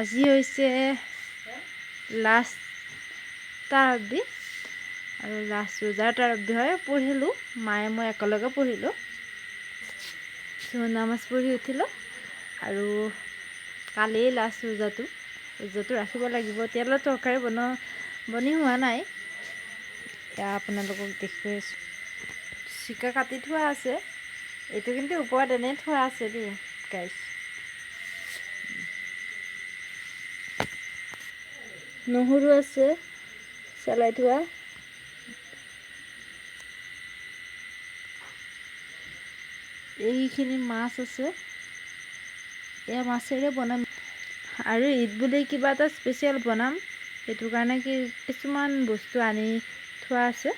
আজি হৈছে লাষ্ট তাৰাবি আৰু লাষ্ট ৰোজাৰ তাৰাবি হয়। পঢ়িলোঁ, মায়ে মই একেলগে পঢ়িলোঁ। চ' নামাজ পঢ়ি উঠিলোঁ আৰু কালিয়ে লাষ্ট ৰোজাটো ৰাখিব লাগিব। এতিয়ালৈ তৰকাৰী বনি হোৱা নাই। এতিয়া আপোনালোকক দেখুৱাই আছোঁ। চিকা কাটি থোৱা আছে, এইটো কিন্তু ওপৰত এনেই থোৱা আছে দেই গাইছ। নহৰু আছে চেলাই থোৱা। এইখিনি মাছ আছে, এয়া মাছেৰে বনাম। আৰু ঈদ বুলি কিবা এটা স্পেচিয়েল বনাম, সেইটো কাৰণে কি কিছুমান বস্তু আনি থোৱা আছে।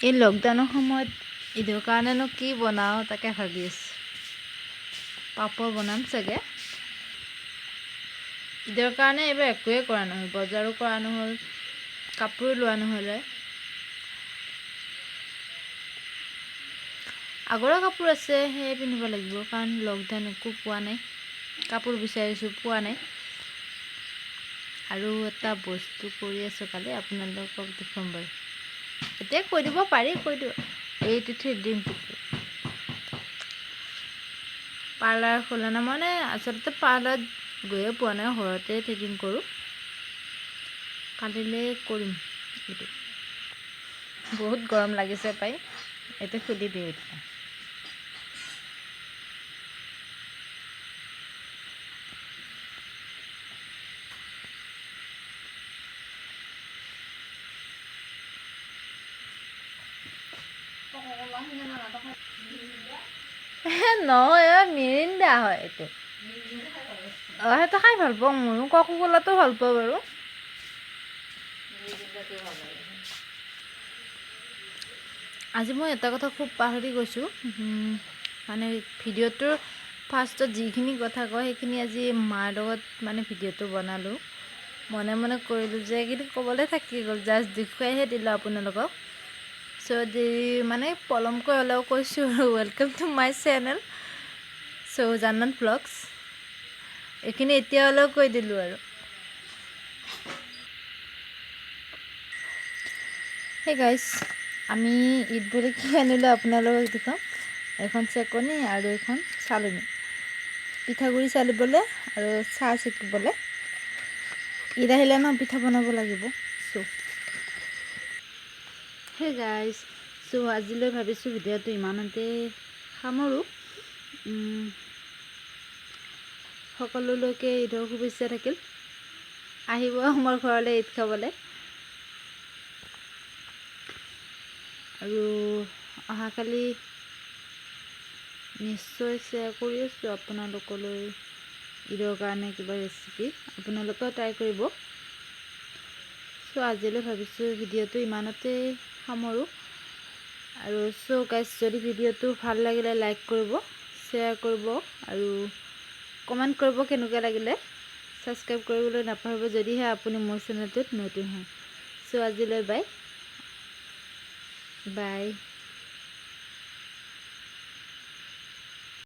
এই লকডাউনৰ সময়ত ঈদৰ কাৰণেনো কি বনাওঁ তাকে ভাবি আছোঁ। পাপৰ বনাম চাগে। ঈদৰ কাৰণে এইবাৰ একোৱে কৰা নহ'ল, বজাৰো কৰা নহ'ল, কাপোৰো লোৱা নহ'লে। আগৰে কাপোৰ আছে, সেয়ে পিন্ধিব লাগিব, কাৰণ লকডাউন একো পোৱা নাই। কাপোৰ বিচাৰিছোঁ, পোৱা নাই। আৰু এটা বস্তু কৰি আছোঁ, কালি আপোনালোকক দেখুৱাম বাৰু। এতিয়া কৈ দিব পাৰি, কৈ দিওঁ। এইটো থ্ৰেডিং পাৰ্লাৰ খোলা নাই, মানে আচলতে পাৰ্লাৰত গৈয়ে পোৱা নাই, ঘৰতে থ্ৰেডিং কৰোঁ। কালিলৈ কৰিম এইটো। বহুত গৰম লাগিছে পাই, এইটো খুলি দিওঁ এতিয়া। নহয়, মিৰিণ্ডা হয় এইটো। অঁ, সেইটো খাই ভাল পাওঁ ময়ো। কোকা ক'লাটো ভাল পাওঁ বাৰু। আজি মই এটা কথা খুব পাহৰি গৈছোঁ, মানে ভিডিঅ'টোৰ ফাৰ্ষ্টত যিখিনি কথা কয় সেইখিনি আজি মাৰ লগত মানে ভিডিঅ'টো বনালোঁ, মনে মনে কৰিলোঁ যে, কিন্তু ক'বলৈ থাকি গ'ল, জাষ্ট দেখুৱাইহে দিলোঁ আপোনালোকক। চ' দেৰি মানে পলমকৈ হ'লেও কৈছোঁ আৰু welcome to my channel so Jannat vlogs. এইখিনি এতিয়া হ'লেও কৈ দিলোঁ আৰু। হে গাইজ, আমি ঈদ বুলি কি আনিলোঁ আপোনালোকক দেখুৱাম। এখন চেকনি আৰু এখন চালনী, পিঠাগুড়ি চালিবলৈ আৰু চাহ চেকিবলৈ। ঈদ আহিলে ন পিঠা বনাব লাগিব। চ' হে গাইজ, চ' আজিলৈ ভাবিছোঁ ভিডিঅ'টো ইমানতে সামৰোঁ। সকলোলৈকে ঈদৰ শুভেচ্ছা থাকিল। আহিব আমাৰ ঘৰলৈ ঈদ খাবলৈ। আৰু অহাকালি নিশ্চয় শ্বেয়াৰ কৰি আছোঁ আপোনালোকলৈ ঈদৰ কাৰণে কিবা ৰেচিপি, আপোনালোকেও ট্ৰাই কৰিব। চ' আজিলৈ ভাবিছোঁ ভিডিঅ'টো ইমানতে সামৰোঁ। আৰু চ' গাইজ, যদি ভিডিঅ'টো ভাল লাগিলে লাইক কৰিব, শ্বেয়াৰ কৰিব আৰু কমেণ্ট কৰিব কেনেকুৱা লাগিলে। ছাবস্ক্ৰাইব কৰিবলৈ নাপাহৰিব যদিহে আপুনি মোৰ চেনেলটোত নতুন হয়। চ' আজিলৈ বাই বাই।